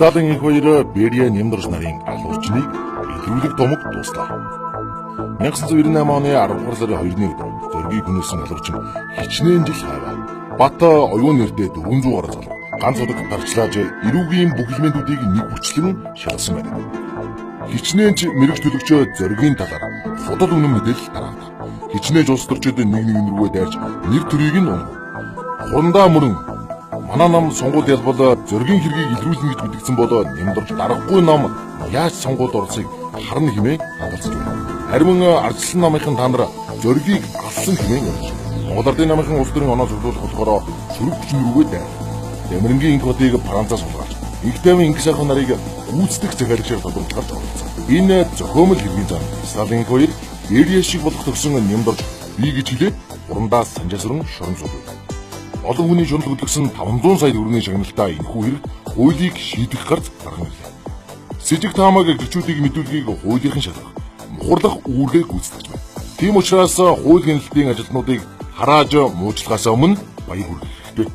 Сталин их хоёр Берия Нямдорж нарын алуурчныг илрүүлэх томог дууслаа. 1998 оны 10 дугаар сарын 2-ны өдөр зоригийг хүнээсэн алуурчин хичнээн жил хайваа. Бат оюун нэртэй 400 гаруй залуу ганц удаг дарчлааж эрүүгийн бүх элементүүдийг нэг хүчлэн шалгасан байдаг. Хичнээн ч мэрэгч төлөгчөө зоригийн талаар худал үнэн мэдээлэл тараав. Хичнээн ч улс төрчид нэг нэгэн рүүгээ дайрч нэр төрийг нь унав. Хурандаа мөрөн манай нам сонгуульд ялбал зоригийн хэргийг илрүүлнэ гэж мэдгдсэн бол Нямдорж даргагүй нам яаж сонгуульд орсыг харна хэмээн хадгалсан юм. Харин мөн ардчилсан намынхан та нар зоригийг алсан хэмээн ярьж. Монгол Ардын намынхан улс төрийн оноо зөвлөх болохоор сөрөг хүчин рүүгээ дайр. Дамирангийн инх хотыг Францаас хулгайлж, инх тайван инх сайхан нарыг гүйцэтгэх захиалагчаар тодорхойлж оролцсон. Энэ зохиомл хэргийн зам Сталин хоёр Берия шиг болох төгсөн Нямдорж бий гэж хэлээд хурандаа санжаасран шорон суув. Олон хүний шунал хөдлөсөн 500 сая төгрөгийн шагналтай энэхүү хэрэг хуулийг шийдэх гарц гарган ирлээ. Сэжиг таамаг гэрчүүдийг мэдүүлгийг хуулийнхан шалгах, мухарлах үүргээ гүйцэтгэж байна. Тийм учраас хууль хяналтын ажилтнуудыг харааж муучлахаас өмнө баян хүргэх хэрэгтэй.